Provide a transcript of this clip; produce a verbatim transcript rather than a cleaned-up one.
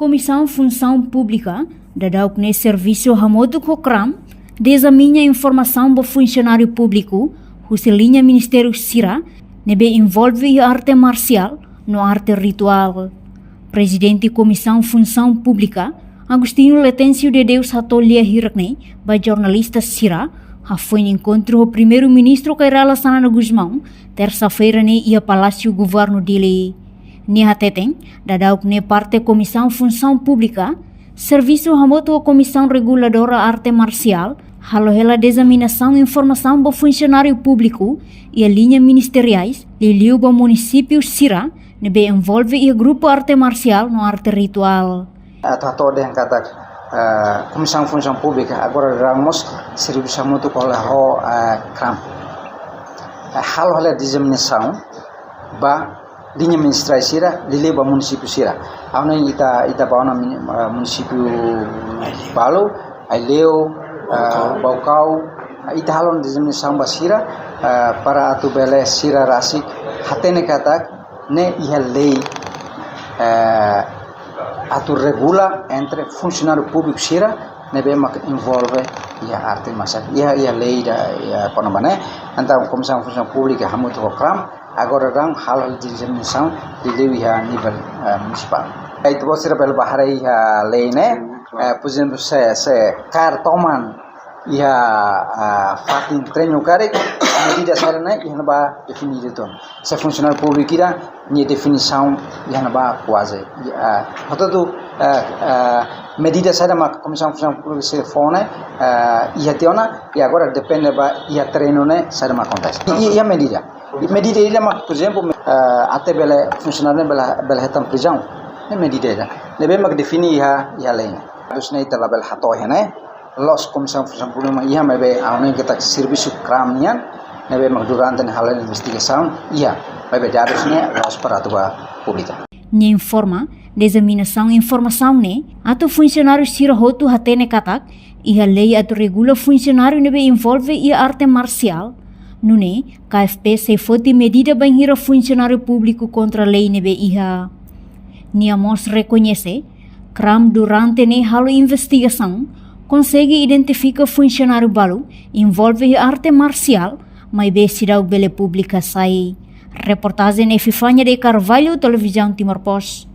Komisaun Funsaun Públika daudaun ne'e servisu hamutuk ho KRAM, dezamina informasaun ba funsionáriu públiku husi liña ministériu sira ne'ebé envolve iha arte marsiál no arte rituál. Prezidente Komisaun Funsaun Públika, Agostinho Letêncio de Deus, hato'o lia hirak-ne'e ba jornalista sira hafoin enkontru ho Primeiru-Ministru Kay Rala Xanana Gusmão, tersa-feira ne'e iha Palásiu Governu Dili. Nia hateten, daudaun ne'e parte Komisaun Funsaun Públika servisu hamutuk ho Komisaun Reguladora Arte Marsiál halo hela dezaminasaun informasaun ba funsionáriu públiku iha liña ministeriais, liuliu ba munisípiu sira ne'ebé envolve iha grupu arte marsiál no arte rituál. Atu hato'o dehan katak, eh, Komisaun Funsaun Públika agora daudaun mós servisu hamutuk ho, eh, KRAM. Eh, halo hela dezaminasaun ba liña ministeriál sira, liuliu ba munisípiu sira. Ha'u hanoin ita, ita ba ona mini-, eh, munisípiu balu, Aileu, eh, Baucau, eh, ita halo dezaminasaun ba sira, eh, para atu bele sira rasik hatene katak ne'e iha lei, eh, atu regula entre funsionáriu públiku sira ne'ebé mak envolve iha arte marsiál. Iha, iha lei ida, iha kona-ba ne'e. Entaun Komisaun Funsaun Públika hamutuk ho KRAM agora daudaun halo dezaminasaun liuliu iha nivel, eh, munisipál. Ita-boot sira bele bá haree iha lei ne'e, eh, por ezemplu, se, se kaer toman iha, ah, fatin treinu karik, medida saida ne'e iha ne'ebá definidu uitoan. Se funsionáriu públiku ida, nia definisaun iha ne'ebá kuaze. Ah, portantu, ah, ah, medida saida mak Komisaun Funsaun Públika sei fó ne'e, ah, iha tiha ona, i agora depende ba iha treinu ne'e saida mak akontese. I, i, iha medida. I medida ida mak, por ezemplu, me-, ah, até bele funsionáriu ne'e bele, bele hetan prizaun. Ne'e medida ida. Ne'ebé mak define iha, iha lei ne'e. Terus ne'e ita labele hato'o iha ne'e, la'ós Komisaun Funsaun Públika mak iha, maibé ha'u hanoin katak servisu KRAM nian, ne'ebé mak durante ne'e halo investigasaun, iha, maibé dadus ne'e la'ós para atu bá publika. Nia informa, dezaminasaun informasaun ne'e atu funsionáriu sira hotu hatene katak iha lei atu regula funsionáriu ne'ebé envolve iha arte marsiál, nune'e K F P sei foti medida bainhira funsionáriu públiku kontra lei ne'ebé iha. Nia mós rekoñese, KRAM durante ne'e halo investigasaun, konsege identifika funsionáriu balu envolve iha arte marsiál, maibé seidauk bele publika sai. Reportajen Epifania de Carvalho, Televizaun Timor Post.